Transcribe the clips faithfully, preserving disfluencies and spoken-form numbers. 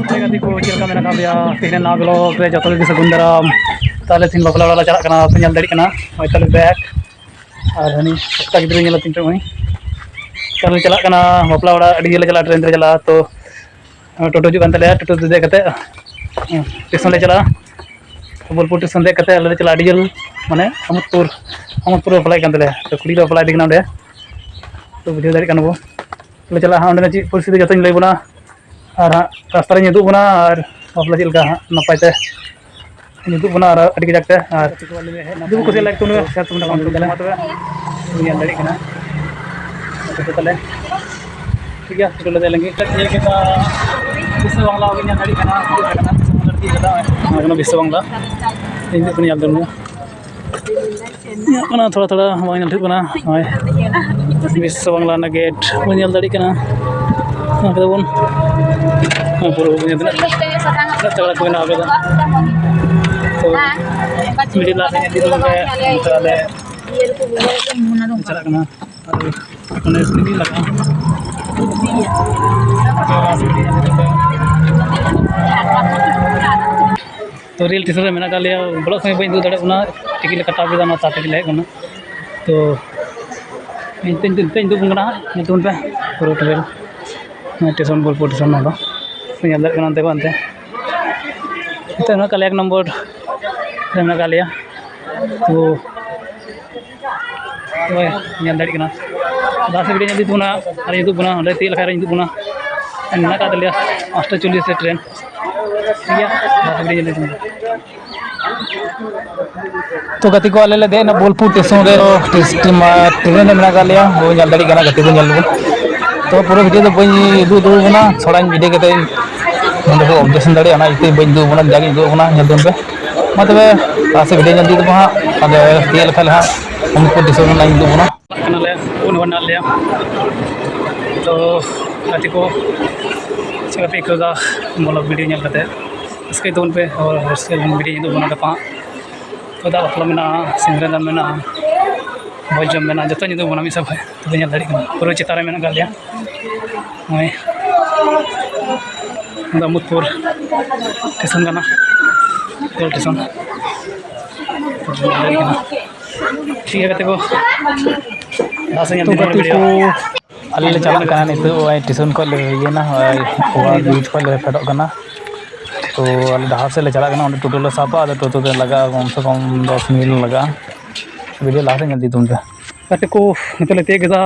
ᱦᱮᱸ ᱜᱟᱛᱮ ᱠᱚ, ᱪᱮᱫ ᱞᱮᱠᱟ ᱢᱮᱱᱟᱜ ᱟᱠᱟᱫ ᱯᱮᱭᱟ? ᱛᱮᱦᱮᱧ ᱱᱟᱣᱟ vlog ᱨᱮ ᱡᱚᱛᱚ ᱜᱮ ᱥᱟᱹᱜᱩᱱ ᱫᱟᱨᱟᱢ᱾ ᱛᱟᱦᱞᱮ ᱛᱮᱦᱮᱧ ᱵᱟᱯᱞᱟ ᱚᱲᱟᱜ ᱞᱮ ᱪᱟᱞᱟᱜ ᱠᱟᱱᱟ, ᱯᱮ ᱧᱮᱞ ᱫᱟᱲᱮᱭᱟᱜ ᱠᱟᱱᱟ᱾ ᱦᱚᱸᱜᱼᱚᱭ ᱛᱟᱞᱮ bag ᱟᱨ ᱦᱟᱹᱱᱤ ᱥᱚᱥᱛᱟ ᱜᱤᱫᱽᱨᱟᱹ ᱧᱮᱞ ᱟᱹᱛᱤᱧ ᱯᱮ, ᱱᱚᱜᱼᱚᱭ ᱛᱟᱞᱮ ᱪᱟᱞᱟᱜ ᱠᱟᱱᱟ ᱵᱟᱯᱞᱟ ᱚᱲᱟᱜ᱾ ᱟᱹᱰᱤ ᱡᱷᱟᱹᱞ ᱞᱮ ᱪᱟᱞᱟᱜᱼᱟ, train ᱛᱮᱞᱮ ᱪᱟᱞᱟᱜᱼᱟ᱾ ᱛᱚ ᱴᱳᱴᱳ ᱦᱤᱡᱩᱜ ᱠᱟᱱ ᱛᱟᱞᱮᱭᱟ, ᱴᱳᱴᱳ ᱫᱮᱡ ᱠᱟᱛᱮ ᱥᱴᱮᱥᱚᱱ ᱞᱮ ᱪᱟᱞᱟᱜᱼᱟ᱾ ᱵᱳᱞᱯᱩᱨ ᱥᱴᱮᱥᱚᱱ ᱫᱮᱡ ᱠᱟᱛᱮ ᱟᱞᱮ ᱞᱮ ᱪᱟᱞᱟᱜᱼᱟ ᱟᱹᱰᱤ ᱡᱷᱟᱹᱞ, ᱢᱟᱱᱮ ᱟᱢᱳᱫᱯᱩᱨ, ᱟᱢᱳᱫᱯᱩᱨ ᱨᱮ ᱵᱟᱯᱞᱟᱭ ᱠᱟᱱ ᱛᱟᱞᱮᱭᱟ᱾ ᱛᱚ ᱠᱩᱲᱤ ᱜᱤᱫᱽᱨᱟᱹ ᱵᱟᱯᱞᱟᱭ ᱤᱫᱤ ᱠᱟᱱᱟ ᱚᱸᱰᱮ, ᱛᱚ ᱵᱩᱡᱷᱟᱹᱣ ᱫᱟᱲᱮᱭᱟᱜ ᱠᱟᱱᱟ ᱵᱚ᱾ ᱞᱮ ᱪᱟᱞᱟᱜᱼᱟ ᱦᱟᱸᱜ, ᱚᱸᱰᱮᱱᱟᱜ ᱪᱮᱫ ᱯᱚᱨᱤᱥᱛᱷᱤᱛᱤ ᱡᱚᱛᱚᱧ ᱞᱟᱹᱭ ᱵᱚᱱᱟ᱾ ᱟᱨ ᱦᱟᱸᱜ ᱨᱟᱥᱛᱟ ᱨᱮᱧ ᱩᱫᱩᱜ ᱵᱚᱱᱟ ᱟᱨ ᱵᱟᱯᱞᱟ ᱪᱮᱫ ᱞᱮᱠᱟ ᱦᱟᱸᱜ ᱱᱟᱯᱟᱭ ᱛᱮ ᱩᱫᱩᱜ ᱵᱚᱱᱟ ᱟᱨ ᱟᱹᱰᱤ ᱠᱟᱡᱟᱠ ᱛᱮ᱾ ᱟᱨ ᱡᱩᱫᱤ ᱠᱩᱥᱤᱭᱟᱜ like ᱛᱟᱵᱚᱱ ᱯᱮ, share ᱛᱟᱵᱚᱱ ᱯᱮ, ᱢᱟ ᱛᱚᱵᱮ ᱧᱮᱞ ᱫᱟᱲᱮᱭᱟᱜ ᱠᱟᱱᱟ᱾ ᱟᱪᱪᱷᱟ, ᱛᱟᱦᱞᱮ ᱴᱷᱤᱠ ᱜᱮᱭᱟ, ᱪᱚᱞᱚ ᱫᱮᱡ ᱞᱮᱱ ᱜᱮ᱾ ᱧᱮᱞ ᱠᱮᱫᱟ ᱵᱤᱥᱥᱚ ᱵᱟᱝᱞᱟ ᱵᱤᱱ ᱧᱮᱞ ᱫᱟᱲᱮᱭᱟᱜ ᱠᱟᱱᱟ, ᱞᱟᱹᱴᱩ ᱠᱟᱱᱟ ᱵᱤᱥᱥᱚ ᱵᱟᱝᱞᱟ᱾ ᱤᱧ ᱫᱚ ᱧᱮᱞ ᱫᱚ ᱧᱮᱞᱚᱜ ᱠᱟᱱᱟ, ᱛᱷᱚᱲᱟ ᱛᱷᱚᱲᱟ ᱵᱟᱝ ᱧᱮᱞ ᱴᱷᱤᱠ ᱠᱟᱱᱟ᱾ ᱱᱚᱜᱼᱚᱭ ᱵᱤᱥᱥᱚ ᱵᱟᱝᱞᱟ ᱨᱮᱱᱟᱜ gate ᱵᱚᱱ ᱧᱮᱞ ᱫᱟᱲᱮᱭᱟᱜ ᱠᱟᱱᱟ᱾ ᱱᱚᱣᱟ ᱠᱚᱫᱚ ᱵᱚᱱ, ᱱᱚᱣᱟ ᱯᱩᱨᱟᱹ ᱵᱚᱱ ᱧᱮᱞ ᱛᱤᱱᱟᱹᱜ ᱛᱟᱜᱲᱟ ᱠᱚ ᱵᱮᱱᱟᱣ ᱠᱟᱫᱟ᱾ ᱛᱚ middle ᱞᱟᱦᱟ ᱥᱮᱫ ᱧᱮᱞ ᱤᱫᱤ ᱛᱟᱵᱚᱱ ᱯᱮ, ᱱᱚᱛᱮ ᱟᱞᱮ ᱪᱟᱞᱟᱜ ᱠᱟᱱᱟ᱾ ᱟᱨ ᱚᱱᱮ ᱥᱤᱲᱤ ᱞᱟᱜᱟᱜᱼᱟ᱾ ᱛᱚ ᱨᱮᱞ ᱥᱴᱮᱥᱚᱱ ᱨᱮ ᱢᱮᱱᱟᱜ ᱟᱠᱟᱫ ᱞᱮᱭᱟ, ᱵᱚᱞᱚᱜ ᱥᱚᱢᱚᱭ ᱵᱟᱹᱧ ᱩᱫᱩᱜ ᱫᱟᱲᱮᱭᱟᱜ ᱠᱟᱱᱟ, ᱴᱤᱠᱤᱴ ᱞᱮ ᱠᱟᱴᱟᱣ ᱠᱮᱫᱟ, ᱚᱱᱟ ᱛᱟᱨ ᱴᱤᱠᱤᱴ ᱞᱮ ᱦᱮᱡ ᱠᱟᱱᱟ᱾ ᱛᱚ ᱱᱤᱛᱚᱜ ᱱᱤᱛᱚᱜ ᱩᱫᱩᱜ ᱠᱟᱱᱟ ᱦᱟᱸᱜ, ᱧᱮᱞ ᱛᱟᱵᱚᱱ ᱯᱮ ᱯᱩᱨᱟᱹ ᱴᱨᱮᱱ, ᱱᱚᱣᱟ ᱥᱴᱮᱥᱚᱱ ᱵᱳᱞᱯᱩᱨ ᱥᱴᱮᱥᱚᱱ ᱱᱚᱣᱟ ᱫᱚ ᱧᱮᱞ ᱫᱟᱲᱮᱭᱟᱜ ᱠᱟᱱᱟ ᱚᱱᱛᱮ ᱠᱷᱚᱱ ᱦᱟᱱᱛᱮ᱾ ᱱᱤᱛᱚᱜ ᱢᱮᱱᱟᱜ ᱟᱠᱟᱫ ᱞᱮᱭᱟ ᱮᱠ ᱱᱚᱢᱵᱚᱨ ᱨᱮ ᱢᱮᱱᱟᱜ ᱟᱠᱟᱫ ᱞᱮᱭᱟ᱾ ᱛᱚ ᱱᱚᱜᱼᱚᱭ ᱧᱮᱞ ᱫᱟᱲᱮᱭᱟᱜ ᱠᱟᱱᱟ, ᱞᱟᱦᱟ ᱥᱮᱫ ᱵᱷᱤᱰᱤᱭᱳ ᱧᱮᱞ ᱤᱫᱤ ᱛᱟᱵᱚᱱᱟ ᱟᱨ ᱩᱫᱩᱜ ᱵᱚᱱᱟ, ᱚᱸᱰᱮ ᱛᱤᱭᱳᱜ ᱞᱮᱠᱷᱟᱱ ᱨᱮᱧ ᱩᱫᱩᱜ ᱵᱚᱱᱟ᱾ ᱢᱮᱱᱟᱜ ᱟᱠᱟᱫ ᱛᱟᱞᱮᱭᱟ ᱯᱟᱸᱪᱴᱟ ᱪᱚᱞᱞᱤᱥ ᱨᱮ ᱴᱨᱮᱱ, ᱴᱷᱤᱠ ᱜᱮᱭᱟ, ᱞᱟᱦᱟ ᱥᱮᱫ ᱵᱷᱤᱰᱤᱭᱳ ᱧᱮᱞ ᱤᱫᱤ ᱛᱟᱵᱚᱱᱟ᱾ ᱛᱚ ᱜᱟᱛᱮ ᱠᱚ, ᱟᱞᱮ ᱞᱮ ᱫᱮᱡ ᱮᱱᱟ ᱵᱳᱞᱯᱩᱨ ᱥᱴᱮᱥᱚᱱ ᱨᱮ, ᱴᱨᱮᱱ ᱨᱮ ᱢᱮᱱᱟᱜ ᱟᱠᱟᱫ ᱞᱮᱭᱟ, ᱦᱳᱭ ᱧᱮᱞ ᱫᱟᱲᱮᱭᱟᱜ ᱠᱟᱱᱟ ᱜᱟᱛᱮ ᱠᱚ, ᱧᱮᱞ ᱞᱮᱵᱚᱱ᱾ ᱛᱚ ᱯᱩᱨᱟᱹ ᱵᱷᱤᱰᱤᱭᱳ ᱫᱚ ᱵᱟᱹᱧ ᱩᱫᱩᱜ ᱩᱫᱩᱜ ᱟᱵᱚᱱᱟ, ᱛᱷᱚᱲᱟᱧ ᱵᱷᱤᱰᱤᱭᱳ ᱠᱟᱛᱮᱧ ᱱᱚᱰᱮ ᱠᱚ ᱚᱵᱡᱮᱠᱥᱚᱱ ᱫᱟᱲᱮᱭᱟᱜᱼᱟ, ᱚᱱᱟ ᱤᱭᱟᱹᱛᱮ ᱵᱟᱹᱧ ᱩᱫᱩᱜ ᱟᱵᱚᱱᱟ, ᱡᱟᱜᱮᱧ ᱩᱫᱩᱜ ᱟᱵᱚᱱᱟ, ᱧᱮᱞ ᱛᱟᱵᱚᱱ ᱯᱮ᱾ ᱢᱟ ᱛᱚᱵᱮ, ᱟᱨ ᱥᱮ ᱵᱷᱤᱰᱤᱭᱳ ᱧᱮᱞ ᱤᱫᱤ ᱛᱟᱵᱚᱱ ᱦᱟᱸᱜ, ᱟᱫᱚ ᱛᱤᱭᱟᱹᱜ ᱞᱮᱠᱷᱟᱱ ᱞᱮ ᱦᱟᱸᱜ ᱩᱱᱠᱩ ᱫᱤᱥᱚᱢ ᱨᱮᱱᱟᱜ ᱤᱧ ᱩᱫᱩᱜ ᱟᱵᱚᱱᱟ᱾ ᱪᱟᱞᱟᱜ ᱠᱟᱱᱟᱞᱮ, ᱯᱩᱱ ᱦᱚᱲ ᱢᱮᱱᱟᱜ ᱞᱮᱭᱟ᱾ ᱛᱚ ᱜᱟᱛᱮ ᱠᱚ, ᱪᱮᱫ ᱞᱮᱠᱟ ᱯᱮ ᱟᱹᱭᱠᱟᱹᱣ ᱮᱫᱟ ᱵᱚᱞᱚᱜ ᱵᱷᱤᱰᱤᱭᱳ ᱧᱮᱞ ᱠᱟᱛᱮ? ᱨᱟᱹᱥᱠᱟᱹᱭ ᱛᱟᱵᱚᱱ ᱯᱮ᱾ ᱟᱨ ᱨᱟᱹᱥᱠᱟᱹ ᱞᱮᱠᱷᱟᱱ ᱵᱷᱤᱰᱤᱭᱳ ᱤᱧ ᱩᱫᱩᱜ ᱟᱵᱚᱱᱟ ᱜᱟᱯᱟ ᱦᱟᱸᱜ᱾ ᱛᱚ ᱫᱟᱜ ᱵᱟᱯᱞᱟ ᱢᱮᱱᱟᱜᱼᱟ, ᱥᱤᱸᱫᱽᱨᱟᱹ ᱫᱟᱱ ᱢᱮᱱᱟᱜᱼᱟ, ᱵᱷᱚᱡᱽ ᱡᱚᱢ ᱢᱮᱱᱟᱜᱼᱟ, ᱡᱚᱛᱚ ᱧᱤᱫᱟᱹ ᱵᱚᱱᱟ ᱢᱤᱫ ᱥᱟᱶ ᱠᱷᱚᱱ᱾ ᱛᱚᱵᱮ ᱧᱮᱞ ᱫᱟᱲᱮᱭᱟᱜ ᱠᱟᱱᱟ, ᱯᱩᱨᱟᱹ ᱪᱮᱛᱟᱱ ᱨᱮ ᱢᱮᱱᱟᱜ ᱟᱠᱟᱫ ᱞᱮᱭᱟ᱾ ᱱᱚᱜᱼᱚᱭ ᱱᱚᱣᱟ ᱫᱚ ᱢᱩᱫᱽᱯᱩᱨ ᱥᱴᱮᱥᱚᱱ ᱠᱟᱱᱟ, ᱨᱮᱞ ᱥᱴᱮᱥᱚᱱ᱾ ᱛᱚ ᱧᱮᱞ ᱫᱟᱲᱮᱭᱟᱜ ᱠᱟᱱᱟ᱾ ᱴᱷᱤᱠ ᱜᱮᱭᱟ ᱜᱟᱛᱮ ᱠᱚ, ᱞᱟᱦᱟ ᱥᱮᱫ ᱧᱮᱞ ᱛᱚ ᱤᱫᱤ ᱵᱚᱱ ᱜᱟᱛᱮ ᱵᱷᱤᱰᱤᱭᱳ᱾ ᱠᱚ, ᱟᱞᱮ ᱞᱮ ᱪᱟᱞᱟᱜ ᱠᱟᱱᱟ ᱱᱤᱛᱚᱜ, ᱱᱚᱜᱼᱚᱭ ᱥᱴᱮᱥᱚᱱ ᱠᱷᱚᱱ ᱞᱮ ᱤᱭᱟᱹᱭᱮᱱᱟ, ᱱᱚᱜᱼᱚᱭ ᱳᱵᱷᱟᱨ ᱵᱨᱤᱡᱽ ᱠᱷᱚᱱ ᱞᱮ ᱯᱷᱮᱰᱚᱜ ᱠᱟᱱᱟ᱾ ᱛᱚ ᱟᱞᱮ ᱰᱟᱦᱟᱨ ᱥᱮᱫ ᱞᱮ ᱪᱟᱞᱟᱜ ᱠᱟᱱᱟ, ᱚᱸᱰᱮ ᱴᱳᱴᱳ ᱞᱮ ᱥᱟᱵᱟ, ᱟᱫᱚ ᱴᱳᱴᱳ ᱛᱮ ᱞᱟᱜᱟᱜᱼᱟ ᱠᱚᱢ ᱥᱮ ᱠᱚᱢ ᱫᱚᱥ ᱢᱤᱱᱤᱴ ᱞᱟᱜᱟᱜᱼᱟ᱾ ᱵᱷᱤᱰᱤᱭᱳ ᱞᱟᱦᱟ ᱥᱮᱫ ᱧᱮᱞ ᱤᱫᱤ ᱛᱟᱵᱚᱱ ᱯᱮ᱾ ᱜᱟᱛᱮ ᱠᱚ, ᱱᱤᱛᱚᱜ ᱞᱮ ᱛᱤᱭᱳᱜ ᱠᱮᱫᱟ,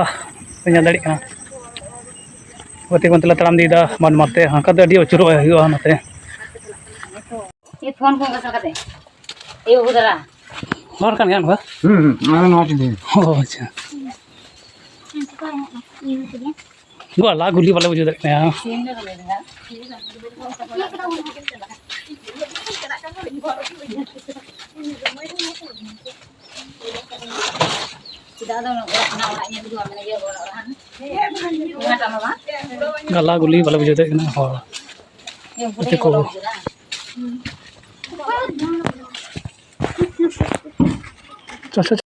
ᱯᱮ ᱧᱮᱞ ᱫᱟᱲᱮᱭᱟᱜ ᱠᱟᱱᱟ᱾ ᱜᱟᱛᱮ ᱠᱚ, ᱚᱱᱛᱮ ᱞᱮ ᱛᱟᱲᱟᱢ ᱤᱫᱤᱭᱮᱫᱟ ᱢᱟᱴ ᱢᱟᱴ ᱛᱮ, ᱦᱟᱱᱠᱟ ᱫᱚ ᱟᱹᱰᱤ ᱟᱹᱪᱩᱨᱚᱜ ᱦᱩᱭᱩᱜᱼᱟ ᱱᱚᱛᱮ᱾ ᱪᱮᱫ ᱯᱷᱳᱱ ᱯᱷᱳᱱ ᱜᱟᱥᱟ ᱠᱟᱛᱮ? ᱮ ᱵᱟᱹᱵᱩ ᱫᱟᱫᱟ᱾ ᱦᱚᱲ ᱠᱟᱱ ᱜᱮᱭᱟ ᱱᱚᱣᱟ? ᱦᱩᱸ, ᱦᱩᱸ, ᱚᱱᱟ ᱱᱚᱣᱟ ᱪᱤᱱᱛᱟᱹ᱾ ᱚ, ᱟᱪᱪᱷᱟ᱾ ᱜᱚᱞᱟ ᱜᱩᱞᱤ ᱵᱟᱞᱮ ᱵᱩᱡᱷᱟᱹᱣ ᱫᱟᱲᱮᱭᱟᱜ ᱠᱟᱱᱟ᱾ ᱪᱮᱫᱟᱜ ᱫᱚ ᱚᱲᱟᱜ ᱠᱷᱚᱱᱟᱜ ᱚᱲᱟᱜ ᱧᱮᱞ ᱦᱤᱡᱩᱜᱼᱟ, ᱢᱟᱱᱮ ᱤᱭᱟᱹ ᱚᱲᱟᱜ ᱦᱟᱱ ᱚᱱᱟᱴᱟᱜ ᱢᱟ ᱵᱟᱝ? ᱜᱟᱞᱟ ᱜᱩᱞᱤ ᱵᱟᱞᱮ ᱵᱩᱡᱷᱟᱹᱣ ᱫᱟᱲᱮᱭᱟᱜ ᱠᱟᱱᱟ ᱦᱚᱲ᱾ ᱤᱭᱟᱹ ᱜᱟᱛᱮ ᱠᱚ᱾ ᱵᱩᱡᱷᱟᱹᱣ ᱫᱟ᱾ ᱪᱚ, ᱪᱚ, ᱪᱚ᱾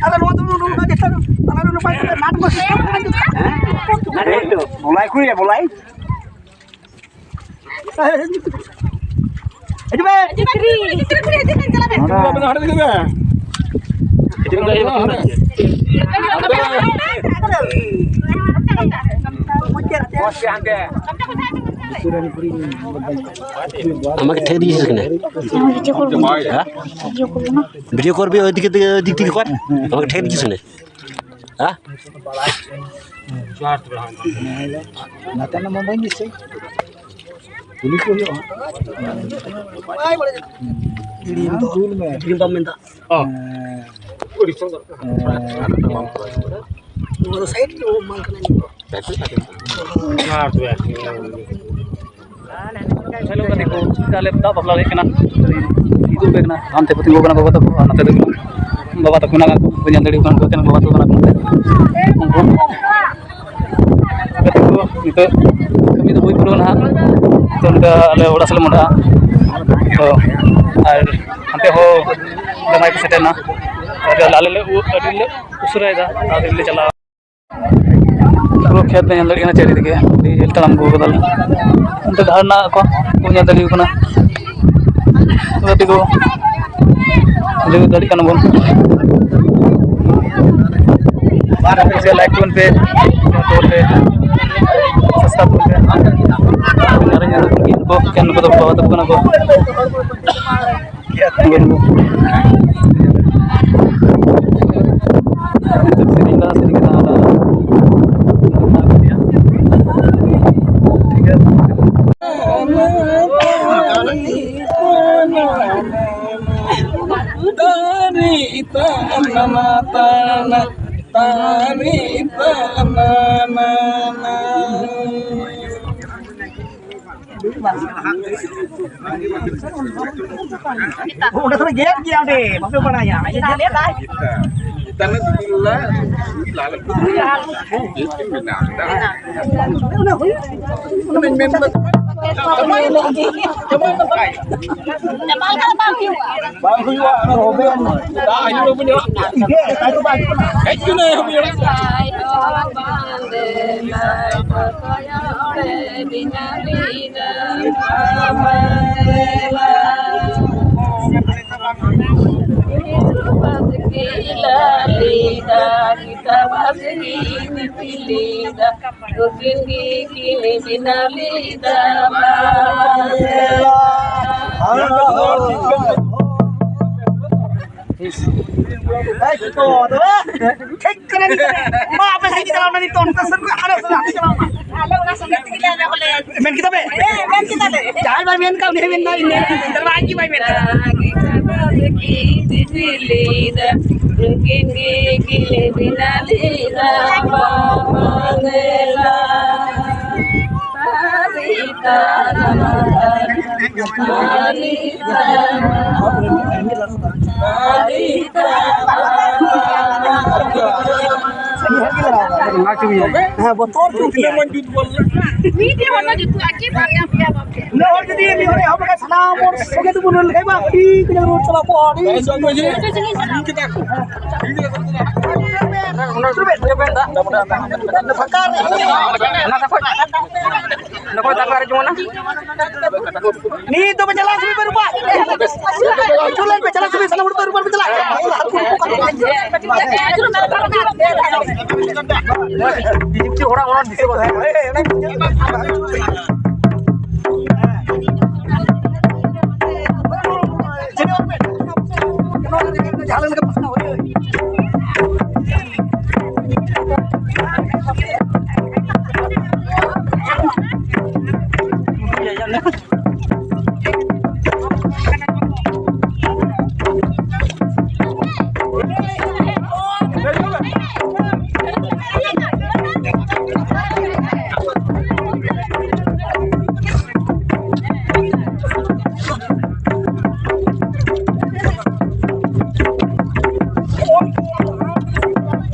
ᱟᱫᱚ ᱱᱚᱣᱟ ᱫᱚ ᱱᱚᱝᱠᱟ ᱡᱚᱛᱚ ᱟᱞᱟᱝ ᱫᱚ ᱱᱚᱝᱠᱟ ᱠᱟᱛᱮ ᱢᱟᱴᱷ ᱠᱚ ᱥᱤᱥᱴᱮᱢ ᱠᱟᱱᱟ᱾ ᱦᱮᱸ? ᱵᱚᱞᱟᱭ ᱠᱩᱲᱤᱭᱟ, ᱵᱚᱞᱟᱭ᱾ ᱦᱤᱡᱩᱜ ᱢᱮ᱾ ᱦᱤᱡᱩᱜ ᱢᱮ, ᱦᱤᱡᱩᱜ ᱢᱮ, ᱦᱤᱡᱩᱜ ᱢᱮ, ᱪᱟᱞᱟᱜ ᱢᱮ᱾ ᱦᱤᱡᱩᱜ ᱢᱮ, ᱦᱤᱡᱩᱜ ᱢᱮ᱾ ᱟᱢᱟᱜ ᱴᱷᱮᱡ ᱫᱤᱭᱮ ᱥᱮ ᱠᱟᱱᱟ? ᱦᱮᱸ? ᱵᱷᱤᱰᱤᱭᱳ ᱠᱚᱞ ᱵᱤ ᱳᱭ ᱫᱤᱠᱮ ᱫᱤᱠ ᱫᱤᱠᱮ ᱠᱚᱨ᱾ ᱟᱢᱟᱜ ᱴᱷᱮᱡ ᱫᱤᱭᱮ ᱥᱮ ᱠᱟᱱᱟ? ᱦᱮᱸ? ᱱᱟᱛᱮ ᱱᱟ ᱢᱟ ᱵᱟᱹᱧ ᱫᱤᱥᱟᱹᱭ᱾ ᱠᱩᱞᱤ ᱠᱚ ᱦᱩᱭᱩᱜᱼᱟ᱾ ᱫᱩᱞ ᱢᱮ᱾ ᱦᱮᱸ᱾ ᱱᱚᱣᱟ ᱫᱚ ᱥᱟᱭᱤᱰ ᱨᱮ ᱵᱟᱝ ᱠᱟᱱᱟ᱾ ᱦᱮᱞᱳ ᱜᱟᱛᱮ ᱠᱚ, ᱟᱞᱮ ᱫᱟᱜ ᱵᱟᱯᱞᱟ ᱦᱮᱡ ᱠᱟᱱᱟ, ᱤᱫᱩᱜ ᱯᱮ ᱠᱟᱱᱟ, ᱦᱟᱱᱛᱮ ᱠᱚ ᱛᱤᱸᱜᱩ ᱠᱟᱱᱟ ᱵᱟᱵᱟ ᱛᱟᱠᱚ, ᱟᱨ ᱱᱚᱛᱮ ᱫᱚ ᱵᱟᱵᱟ ᱛᱟᱠᱚ ᱢᱮᱱᱟᱜ ᱠᱚ, ᱧᱮᱞ ᱫᱟᱲᱮᱭᱟᱠᱚ ᱠᱟᱱᱟ, ᱵᱟᱵᱟ ᱛᱟᱠᱚ ᱠᱟᱱᱟ ᱠᱚ᱾ ᱩᱱᱠᱩ ᱜᱟᱛᱮ ᱠᱚ ᱱᱤᱛᱚᱜ ᱠᱟᱹᱢᱤ ᱫᱚ ᱦᱩᱭ ᱯᱩᱨᱟᱹᱣ ᱱᱟᱦᱟᱜ, ᱛᱚ ᱱᱚᱝᱠᱟ ᱟᱞᱮ ᱚᱲᱟᱜ ᱥᱮᱫ ᱞᱮ ᱢᱚᱦᱰᱟᱜᱼᱟ᱾ ᱛᱚ ᱟᱨ ᱦᱟᱱᱛᱮ ᱦᱚᱸ ᱡᱟᱢᱟᱭ ᱠᱚ ᱥᱮᱴᱮᱨ ᱮᱱᱟ, ᱟᱨ ᱟᱞᱮ ᱞᱮ ᱩ-, ᱟᱹᱰᱤ ᱞᱮ ᱩᱥᱟᱹᱨᱟᱭᱮᱫᱟ, ᱟᱨ ᱞᱮ ᱪᱟᱞᱟᱜᱼᱟ᱾ ᱯᱩᱨᱟᱹ ᱠᱷᱮᱛ ᱞᱮ ᱧᱮᱞ ᱫᱟᱲᱮᱭᱟᱜ ᱠᱟᱱᱟ ᱪᱟᱹᱨᱤᱫᱤᱠᱮ, ᱟᱹᱰᱤ ᱡᱷᱟᱹᱞ ᱛᱟᱲᱟᱢ ᱟᱹᱜᱩ ᱠᱟᱫᱟᱞᱮ᱾ ᱚᱱᱛᱮ ᱰᱟᱦᱟᱨ ᱨᱮᱱᱟᱜ ᱠᱚ ᱧᱮᱞ ᱫᱟᱲᱮᱭᱟᱜ ᱠᱟᱱᱟ᱾ ᱜᱟᱛᱮ ᱠᱚ, ᱵᱩᱡᱷᱟᱹᱣ ᱫᱟᱲᱮᱭᱟᱜ ᱠᱟᱱᱟ ᱵᱚᱱ᱾ ᱟᱨ ᱠᱩᱥᱤᱭᱟᱜ ᱞᱟᱭᱤᱠ ᱛᱟᱵᱚᱱ ᱯᱮ, ᱥᱮᱭᱟᱨ ᱛᱟᱵᱚᱱ ᱯᱮ, ᱥᱟᱵᱥᱠᱨᱟᱭᱤᱵ ᱛᱟᱵᱚᱱ ᱯᱮ᱾ ᱟᱨ ᱧᱮᱞ ᱫᱟᱲᱮᱭᱟᱜ ᱠᱟᱱᱟ ᱠᱚ, ᱠᱮᱱ ᱠᱚᱫᱚ ᱵᱟᱵᱟ ᱛᱟᱠᱚ ᱠᱟᱱᱟ ᱠᱚ᱾ ᱚᱸᱰᱮ ᱠᱷᱚᱱ ᱜᱮᱫ ᱜᱮᱭᱟ, ᱚᱸᱰᱮ ᱵᱟᱯᱮ ᱵᱟᱲᱟᱭᱟ᱾ ᱚᱱᱟ ᱦᱩᱭᱩᱜ, ᱚᱱᱟ ᱢᱮᱱ ᱫᱚ ᱵᱟᱝ ᱦᱩᱭᱩᱜᱼᱟ᱾ ᱦᱮᱡ ᱠᱟᱱᱟᱭ᱾ ᱴᱷᱤᱠ ᱠᱟᱱᱟ, ᱴᱷᱤᱠ ᱠᱟᱱᱟ᱾ ᱢᱟ, ᱟᱯᱮ ᱥᱮᱫ ᱜᱮ ᱪᱟᱞᱟᱣ ᱱᱟ ᱱᱤᱛᱚᱜ, ᱚᱱᱛᱮ ᱥᱮᱫ ᱠᱷᱚᱱ ᱦᱟᱱᱟ ᱥᱮᱫ ᱦᱟᱱᱛᱮ ᱪᱟᱞᱟᱣ ᱱᱟ᱾ ᱟᱞᱮ ᱚᱱᱟ ᱥᱚᱸᱜᱮ ᱛᱮᱜᱮ ᱞᱮ ᱟᱞᱮ ᱦᱚᱸᱞᱮ ᱢᱮᱱ ᱠᱮᱫᱟ ᱯᱮ? ᱦᱮᱸ, ᱢᱮᱱ ᱠᱮᱫᱟ ᱞᱮ᱾ ᱡᱟᱦᱟᱸᱭ ᱵᱟᱭ ᱢᱮᱱ ᱠᱟᱜ, ᱩᱱᱤ ᱦᱚᱸᱭ ᱢᱮᱱ ᱫᱟ, ᱤᱧ ᱢᱮᱱ ᱠᱮᱫᱟ᱾ ᱛᱟᱦᱞᱮ ᱢᱟ ᱟᱡ ᱜᱮ ᱵᱟᱭ ᱢᱮᱱ ᱠᱟᱜ᱾ ᱩᱱᱠᱤᱱ ᱜᱮ ᱠᱤᱱ ᱵᱮᱱᱟᱣ ᱞᱮᱫᱟ ᱵᱟᱵᱟ ᱢᱮᱞᱟ᱾ ᱦᱮᱸ, ᱵᱚᱛᱚᱨ ᱪᱚ ᱠᱮᱭᱟ᱾ ᱢᱤᱫᱴᱮᱡ ᱦᱚᱲ ᱫᱚ ᱡᱩᱛᱩᱜᱼᱟ ᱠᱤ ᱵᱟᱨᱭᱟ ᱯᱮᱭᱟ ᱵᱟᱯᱮ? ᱩᱱᱟᱹᱜ ᱦᱚᱲ ᱡᱩᱫᱤ ᱢᱤᱫ ᱦᱚᱲᱮ ᱮᱦᱚᱵ ᱞᱮᱠᱷᱟᱱ ᱥᱟᱱᱟᱢ ᱦᱚᱲ ᱥᱚᱸᱜᱮ ᱛᱮᱵᱚᱱ ᱨᱩᱣᱟᱹᱲ ᱞᱮᱠᱷᱟᱱ ᱵᱟᱝ, ᱟᱹᱰᱤ ᱠᱟᱡᱟᱠ ᱨᱩᱣᱟᱹᱲ ᱪᱟᱞᱟᱣ ᱠᱚᱜᱼᱟ, ᱟᱹᱰᱤ ᱥᱚᱸᱜᱮ ᱛᱮ᱾ ᱯᱷᱟᱸᱠᱟ ᱨᱮ᱾ ᱚᱱᱟ ᱫᱚ ᱚᱠᱚᱭ? ᱚᱸᱰᱮ ᱠᱷᱚᱡ ᱛᱟᱠᱚ ᱟᱨ ᱡᱮᱢᱚᱱ ᱱᱤᱛ ᱫᱚ ᱯᱮ ᱪᱟᱞᱟᱜ ᱥᱚᱢᱚᱭ ᱯᱮ ᱨᱩᱯᱟ᱾ ᱪᱚᱞᱚᱱ ᱯᱮ ᱪᱟᱞᱟᱜ ᱥᱚᱢᱚᱭ ᱥᱟᱱᱟᱢ ᱦᱚᱲ ᱯᱮ ᱨᱩᱯᱟ ᱯᱮ ᱪᱟᱞᱟᱜ᱾ ᱡᱤᱯᱪᱤ ᱚᱲᱟᱜ ᱚᱲᱟᱜ ᱫᱤᱥᱟᱹ ᱵᱟᱝ ᱛᱟᱦᱮᱸ᱾ ᱡᱟᱦᱟᱸ ᱞᱮᱠᱟ ᱯᱟᱥᱱᱟᱣ ᱦᱩᱭᱩᱜᱼᱟ᱾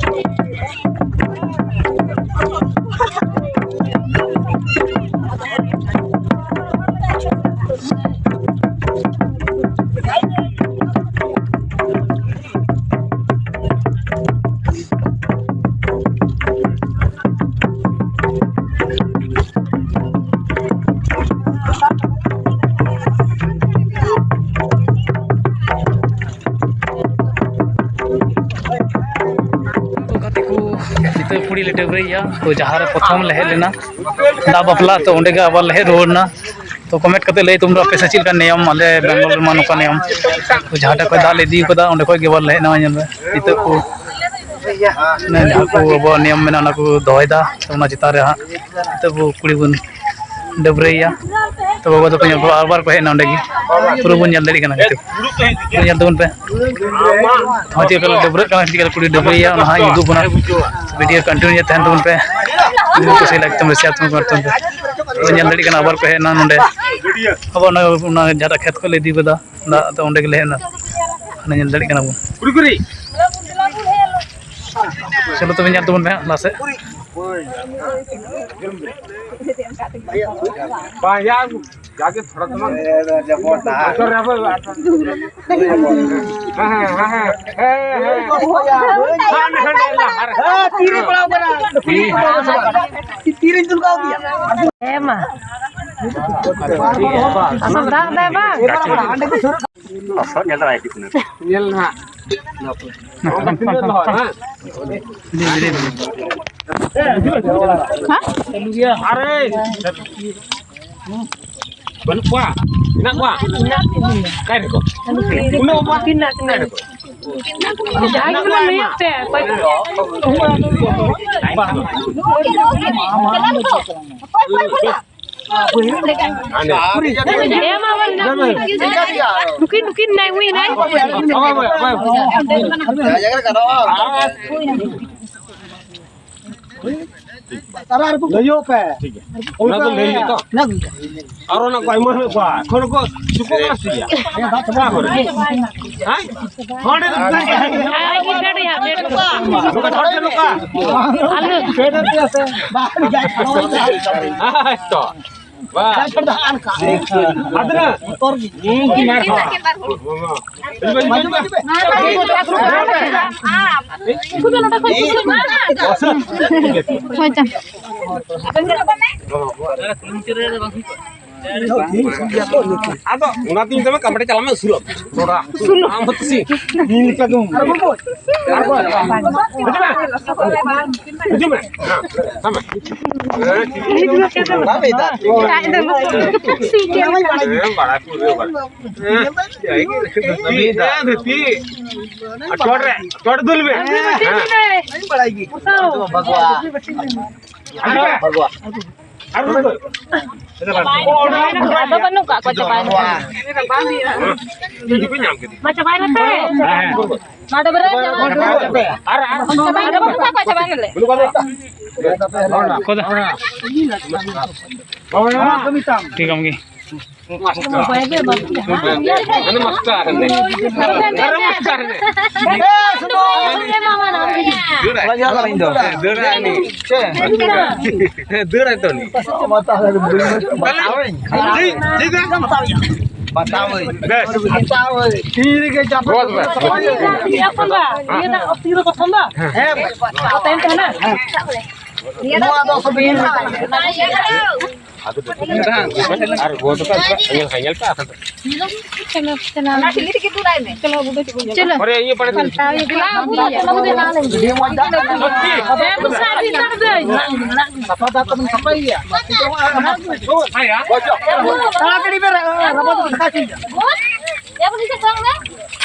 ᱰᱟᱹᱵᱽᱨᱟᱹᱭᱮᱭᱟ᱾ ᱛᱚ ᱡᱟᱦᱟᱸ ᱨᱮ ᱯᱨᱚᱛᱷᱚᱢ ᱞᱮ ᱦᱮᱡ ᱞᱮᱱᱟ ᱫᱟᱜ ᱵᱟᱯᱞᱟ, ᱛᱚ ᱚᱸᱰᱮ ᱜᱮ ᱟᱵᱟᱨ ᱞᱮ ᱦᱮᱡ ᱨᱩᱣᱟᱹᱲ ᱮᱱᱟ᱾ ᱛᱚ comment ᱠᱟᱛᱮ ᱞᱟᱹᱭ ᱛᱟᱵᱚᱱ ᱯᱮ ᱟᱯᱮ ᱥᱮᱫ ᱪᱮᱫ ᱞᱮᱠᱟ ᱱᱤᱭᱚᱢ, ᱟᱞᱮ ᱵᱮᱝᱜᱚᱞ ᱨᱮᱢᱟ ᱱᱚᱝᱠᱟ ᱱᱤᱭᱚᱢ᱾ ᱛᱚ ᱡᱟᱦᱟᱸ ᱴᱷᱮᱡ ᱠᱷᱚᱡ ᱫᱟᱜ ᱞᱮ ᱤᱫᱤ ᱠᱟᱫᱟ, ᱚᱸᱰᱮ ᱠᱷᱚᱡ ᱜᱮ ᱟᱵᱟᱨ ᱞᱮ ᱦᱮᱡ ᱮᱱᱟ᱾ ᱧᱮᱞ ᱢᱮ, ᱱᱤᱛᱚᱜ ᱠᱚ ᱢᱟᱱᱮ ᱡᱟᱦᱟᱸ ᱠᱚ ᱟᱵᱚᱣᱟᱜ ᱱᱤᱭᱚᱢ ᱢᱮᱱᱟᱜᱼᱟ, ᱚᱱᱟ ᱠᱚ ᱫᱚᱦᱚᱭᱮᱫᱟ᱾ ᱛᱚ ᱚᱱᱟ ᱪᱮᱛᱟᱱ ᱨᱮ ᱦᱟᱸᱜ ᱱᱤᱛᱚᱜ ᱟᱵᱚ ᱠᱩᱲᱤ ᱵᱚᱱ ᱰᱟᱹᱵᱽᱨᱟᱹᱭᱮᱭᱟ᱾ ᱛᱚ ᱜᱚᱜᱚ ᱛᱟᱠᱚ ᱧᱮᱞ ᱠᱚ ᱟᱵᱟᱨ ᱠᱚ ᱦᱮᱡ ᱮᱱᱟ ᱚᱸᱰᱮ ᱜᱮ᱾ ᱯᱩᱨᱟᱹ ᱵᱚᱱ ᱧᱮᱞ ᱫᱟᱲᱮᱭᱟᱜ ᱠᱟᱱᱟ ᱱᱤᱛᱚᱜ᱾ ᱯᱩᱨᱟᱹ ᱧᱮᱞ ᱛᱟᱵᱚᱱ ᱯᱮ᱾ ᱦᱚᱸ, ᱪᱮᱫ ᱞᱮᱠᱟ ᱞᱮ ᱰᱟᱹᱵᱽᱨᱟᱹᱜ ᱠᱟᱱᱟ, ᱪᱮᱫ ᱞᱮᱠᱟ ᱠᱩᱲᱤ ᱰᱟᱹᱵᱽᱨᱟᱹᱭᱮᱭᱟ, ᱚᱱᱟ ᱦᱟᱸᱜ ᱤᱧ ᱩᱫᱩᱜ ᱵᱚᱱᱟ᱾ video continue ᱛᱟᱦᱮᱱ ᱛᱟᱵᱚᱱ ᱯᱮ᱾ ᱡᱩᱫᱤ ᱠᱩᱥᱤ like ᱛᱟᱵᱚᱱ ᱯᱮ, share ᱛᱟᱵᱚᱱ ᱯᱮ᱾ ᱯᱩᱨᱟᱹ ᱧᱮᱞ ᱫᱟᱲᱮᱭᱟᱜ ᱠᱟᱱᱟ ᱟᱵᱟᱨ ᱠᱚ ᱦᱮᱡ ᱮᱱᱟ ᱱᱚᱸᱰᱮ᱾ ᱟᱵᱚ ᱚᱱᱟ, ᱚᱱᱟ ᱡᱟᱦᱟᱸᱴᱟᱜ ᱠᱷᱮᱛ ᱠᱷᱚᱡ ᱞᱮ ᱤᱫᱤ ᱠᱟᱫᱟ ᱫᱟᱜ, ᱛᱚ ᱚᱸᱰᱮ ᱜᱮᱞᱮ ᱦᱮᱡ ᱮᱱᱟ᱾ ᱚᱱᱟ ᱧᱮᱞ ᱫᱟᱲᱮᱭᱟᱜ ᱠᱟᱱᱟ ᱵᱚᱱ᱾ ᱪᱚᱞᱚ ᱛᱚᱵᱮ ᱧᱮᱞ ᱛᱟᱵᱚᱱ ᱯᱮ ᱦᱟᱸᱜ ᱞᱟᱦᱟ ᱥᱮᱫ᱾ ᱵᱟᱝ, ᱭᱟ, ᱡᱟᱜᱮ ᱛᱷᱚᱲᱟ ᱛᱷᱚᱲᱟ᱾ ᱦᱮᱸ, ᱦᱮᱸ, ᱦᱮᱸ, ᱦᱮᱸ, ᱦᱮᱸ, ᱦᱮᱸ᱾ ᱦᱮᱸ, ᱛᱤᱨᱮ ᱯᱟᱲᱟᱣ ᱠᱟᱱᱟ? ᱛᱤᱨᱮᱧ ᱫᱩᱞ ᱠᱟᱣ ᱫᱮᱭᱟ? ᱦᱮᱸ, ᱢᱟ᱾ ᱟᱥᱚᱞ ᱫᱟᱜ ᱫᱟᱭ ᱵᱟᱝ? ᱞᱚᱥᱚᱫ ᱧᱮᱞ ᱫᱚ ᱵᱟᱭ ᱦᱤᱡᱩᱜ ᱠᱟᱱᱟ᱾ ᱧᱮᱞ ᱱᱟᱦᱟᱜ᱾ ᱛᱤᱱᱟᱹᱜ ᱞᱚᱦᱚᱫ, ᱦᱮᱸ? ᱟᱨᱮ! ᱵᱟᱹᱱᱩᱜ ᱠᱚᱣᱟ? ᱢᱮᱱᱟᱜ ᱠᱚᱣᱟ? ᱚᱠᱟᱭ ᱱᱟᱠᱚ? ᱩᱱᱟᱹᱜ ᱵᱟᱵᱟ? ᱚᱠᱟᱭ ᱱᱟᱠᱚ? ᱡᱟᱦᱟᱸᱭ ᱜᱮ ᱵᱚᱞᱮ ᱞᱟᱹᱭ ᱯᱮ, ᱚᱠᱚᱭ? ᱦᱮᱸ, ᱢᱟ, ᱵᱚᱞ ᱧᱟᱢ ᱢᱮ᱾ ᱱᱩᱠᱤᱱ, ᱱᱩᱠᱤᱱ ᱱᱟᱭ, ᱩᱱᱤ ᱱᱟᱭ᱾ ᱞᱟᱹᱭᱚᱜ ᱯᱮ᱾ ᱴᱷᱤᱠ ᱜᱮᱭᱟ᱾ ᱚᱱᱟ ᱫᱚ ᱞᱟᱹᱭ ᱦᱩᱭᱩᱜ ᱛᱚ᱾ ᱟᱨ ᱚᱱᱟ ᱠᱚ ᱟᱭᱢᱟ ᱦᱩᱭᱩᱜ ᱠᱚᱣᱟ᱾ ᱮᱠᱷᱚᱱ ᱠᱚ ᱥᱩᱠᱚ ᱠᱟᱱᱟ ᱥᱮ ᱪᱮᱫ? ᱚᱠᱟ ᱠᱚᱨᱮ? ᱦᱮᱸ? ᱦᱚᱸ, ᱚᱸᱰᱮ ᱫᱚ ᱟᱭ, ᱟᱭ, ᱟᱭ, ᱟᱭ, ᱱᱚᱝᱠᱟ ᱡᱷᱟᱲ ᱡᱷᱟᱲ ᱱᱚᱝᱠᱟ᱾ ᱟᱞᱚ᱾ ᱦᱮᱸ, ᱛᱚ᱾ ᱵᱟᱥ᱾ ᱟᱫᱽᱨᱟ᱾ ᱵᱚᱛᱚᱨ ᱜᱮ᱾ ᱦᱩᱸ, ᱠᱤ ᱢᱟᱨ ᱠᱷᱟᱣᱟ᱾ ᱦᱳᱭ, ᱪᱟ᱾ ᱟᱫᱚ ᱚᱱᱟᱛᱤᱧ ᱢᱮᱛᱟᱢᱟ, ᱠᱟᱢᱲᱮ ᱪᱟᱞᱟᱜ ᱢᱮ, ᱩᱥᱩᱞᱚᱜ ᱢᱮ᱾ ᱛᱷᱚᱲᱟ᱾ ᱟᱢ ᱫᱚ ᱛᱤᱥᱤ? ᱤᱧ ᱞᱮᱠᱟ ᱫᱚ᱾ ᱟᱨ ᱵᱟᱹᱵᱩ᱾ ᱟᱨ ᱵᱟᱹᱵᱩ᱾ ᱦᱤᱡᱩᱜ ᱢᱮ᱾ ᱦᱤᱡᱩᱜ ᱢᱮ᱾ ᱦᱮᱸ, ᱦᱮᱸ᱾ ᱦᱮᱸ, ᱵᱟᱲᱟᱭ ᱯᱩᱨᱟᱹ ᱵᱟᱲᱟᱭ᱾ ᱦᱮᱸ, ᱫᱷᱟᱹᱨᱛᱤ᱾ ᱟᱨ ᱪᱚᱴ ᱨᱮ, ᱪᱚᱴ ᱫᱩᱞ ᱢᱮ᱾ ᱦᱮᱸ᱾ ᱵᱟᱲᱟᱭ ᱜᱮ᱾ ᱵᱷᱟᱜᱽᱣᱟ᱾ ᱟᱨ ᱵᱷᱟᱜᱽᱣᱟ᱾ ᱟᱨ ᱨᱩᱣᱟᱹᱲ᱾ ᱟᱫᱚ ᱵᱟᱹᱱᱩᱜ ᱠᱟᱜ ᱠᱚᱣᱟ, ᱪᱟᱵᱟᱭᱮᱱᱟ᱾ ᱢᱟ ᱪᱟᱵᱟᱭᱮᱱᱟ ᱯᱮ᱾ ᱢᱟ ᱰᱟᱹᱵᱽᱨᱟᱹ ᱪᱟᱵᱟᱭᱮᱱᱟ᱾ ᱟᱨ, ᱟᱨ ᱟᱫᱚ ᱵᱟᱹᱱᱩᱜ ᱠᱟᱜ ᱠᱚᱣᱟ, ᱪᱟᱵᱟᱭᱮᱱᱟ ᱞᱮ᱾ ᱚᱠᱚᱭ ᱫᱚ? ᱴᱷᱤᱠ ᱟᱢ ᱜᱮ᱾ ᱢᱟᱱᱮ ᱢᱟᱥᱴᱟᱨ ᱨᱮ᱾ ᱟᱨᱮ ᱢᱟᱥᱴᱟᱨ ᱨᱮ᱾ ᱫᱟᱹᱲ ᱟᱭ ᱩᱱᱤ᱾ ᱫᱟᱹᱲ ᱟᱭ ᱛᱚ ᱩᱱᱤ᱾ ᱵᱟᱛᱟᱣᱟᱹᱧ᱾ ᱵᱮᱥ᱾ ᱵᱟᱛᱟᱣᱟᱹᱧ᱾ ᱛᱤ ᱨᱮᱜᱮ ᱪᱟᱯ᱾ ᱵᱚᱥ, ᱵᱚᱥ᱾ ᱱᱤᱭᱟᱹ ᱫᱚ ᱛᱤ ᱨᱮ ᱯᱨᱚᱛᱷᱚᱢ ᱫᱚ? ᱦᱮᱸ᱾ ᱛᱟᱭᱚᱢ ᱛᱟᱦᱮᱱᱟ? ᱱᱚᱣᱟ ᱫᱚ ᱥᱩᱫᱷᱩ ᱟᱨ ᱜᱚ ᱫᱚᱠᱚ ᱧᱮᱞ ᱠᱷᱟᱡ ᱧᱮᱞ ᱯᱮ ᱟᱨ ᱪᱚᱞᱚ, ᱪᱚᱞᱚ᱾ ᱚᱱᱟ ᱴᱷᱤᱞᱤ ᱨᱮᱜᱮ ᱫᱩᱞᱟᱭ ᱢᱮ᱾ ᱪᱚᱞᱚ, ᱵᱟᱵᱟ ᱪᱚᱞᱚ᱾ ᱚᱨᱮ, ᱤᱭᱟᱹ ᱯᱟᱲᱮ ᱠᱷᱟᱱ᱾ ᱪᱟᱞᱟᱣ ᱤᱫᱤ ᱞᱟᱝ ᱟᱹᱜᱩᱭᱟ᱾ ᱦᱮᱸ, ᱵᱩᱥᱟᱜ ᱜᱮ ᱫᱟᱹᱲ ᱫᱟᱹᱧ᱾ ᱥᱟᱯᱷᱟ ᱫᱟᱜ ᱛᱮᱵᱚᱱ ᱥᱟᱯᱷᱟᱭ ᱜᱮᱭᱟ᱾ ᱦᱮᱸ, ᱭᱟ᱾ ᱛᱟᱲᱟᱛᱟᱲᱤ ᱯᱮ ᱨᱟ-, ᱨᱟᱵᱟ ᱫᱚ ᱫᱟᱠᱟ ᱤᱥᱤᱱ ᱜᱮᱭᱟ᱾ ᱵᱚᱥ, ᱮ ᱵᱚᱱᱤ ᱥᱮ ᱠᱚᱝ ᱢᱮ᱾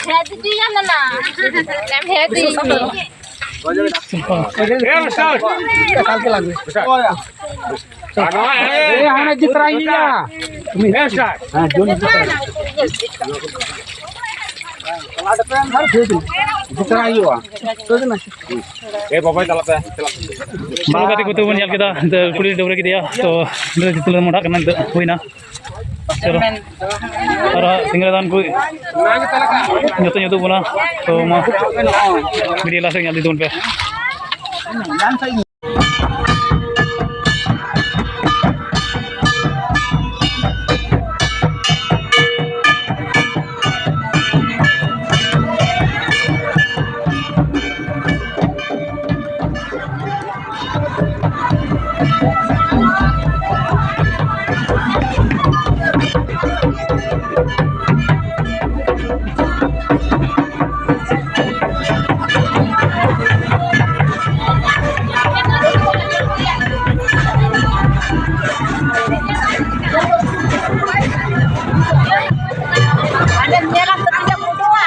ᱦᱮᱸ, ᱫᱤᱫᱤ, ᱭᱟ ᱱᱟᱱᱟ᱾ ᱦᱮᱸ, ᱫᱤᱫᱤ᱾ ᱮ, ᱢᱟᱥᱴᱟᱨ᱾ ᱮᱠᱟᱞ ᱜᱮ ᱞᱟᱜᱽᱲᱮ᱾ ᱢᱟᱥᱴᱟᱨ᱾ ᱮ, ᱦᱟᱱᱮ ᱡᱤᱛᱨᱟᱭ ᱜᱮᱭᱟ᱾ ᱦᱮᱸ, ᱥᱟᱨ᱾ ᱦᱮᱸ, ᱡᱚᱢ ᱡᱤᱛᱨᱟᱭ᱾ ᱡᱤᱛᱨᱟᱭ ᱦᱩᱭᱩᱜᱼᱟ᱾ ᱮ, ᱵᱟᱵᱟᱭ ᱪᱟᱞᱟᱜ ᱛᱟᱭᱟ, ᱪᱟᱞᱟᱜ᱾ ᱵᱟᱹᱵᱩ ᱜᱟᱛᱮ ᱠᱚ ᱛᱟᱵᱚᱱ ᱧᱮᱞ ᱠᱮᱫᱟ, ᱱᱤᱛᱚᱜ ᱠᱩᱲᱤ ᱰᱟᱹᱵᱽᱨᱟᱹ ᱠᱮᱫᱮᱭᱟ, ᱛᱚ ᱱᱤᱛᱚᱜ ᱡᱤᱛᱨᱟᱹ ᱢᱚᱰᱷᱟᱜ ᱠᱟᱱᱟ, ᱱᱤᱛᱚᱜ ᱦᱩᱭᱱᱟ᱾ ᱪᱚᱞᱚ᱾ ᱟᱨ ᱦᱟᱸᱜ ᱥᱤᱸᱜᱟᱹᱲ ᱫᱟᱱ ᱠᱚ ᱡᱚᱛᱚ ᱧᱩᱛᱩᱢ ᱵᱚᱱᱟ᱾ ᱛᱚ ᱢᱟ, ᱵᱷᱤᱰᱤᱭᱳ ᱞᱟᱦᱟ ᱥᱮᱫ ᱧᱮᱞ ᱤᱫᱤ ᱛᱟᱵᱚᱱ ᱯᱮ᱾ ᱦᱟᱸᱰᱮᱢ ᱧᱮᱞᱟ ᱛᱚ ᱛᱤᱱᱟᱹᱜ ᱯᱷᱳᱴᱳᱣᱟ᱾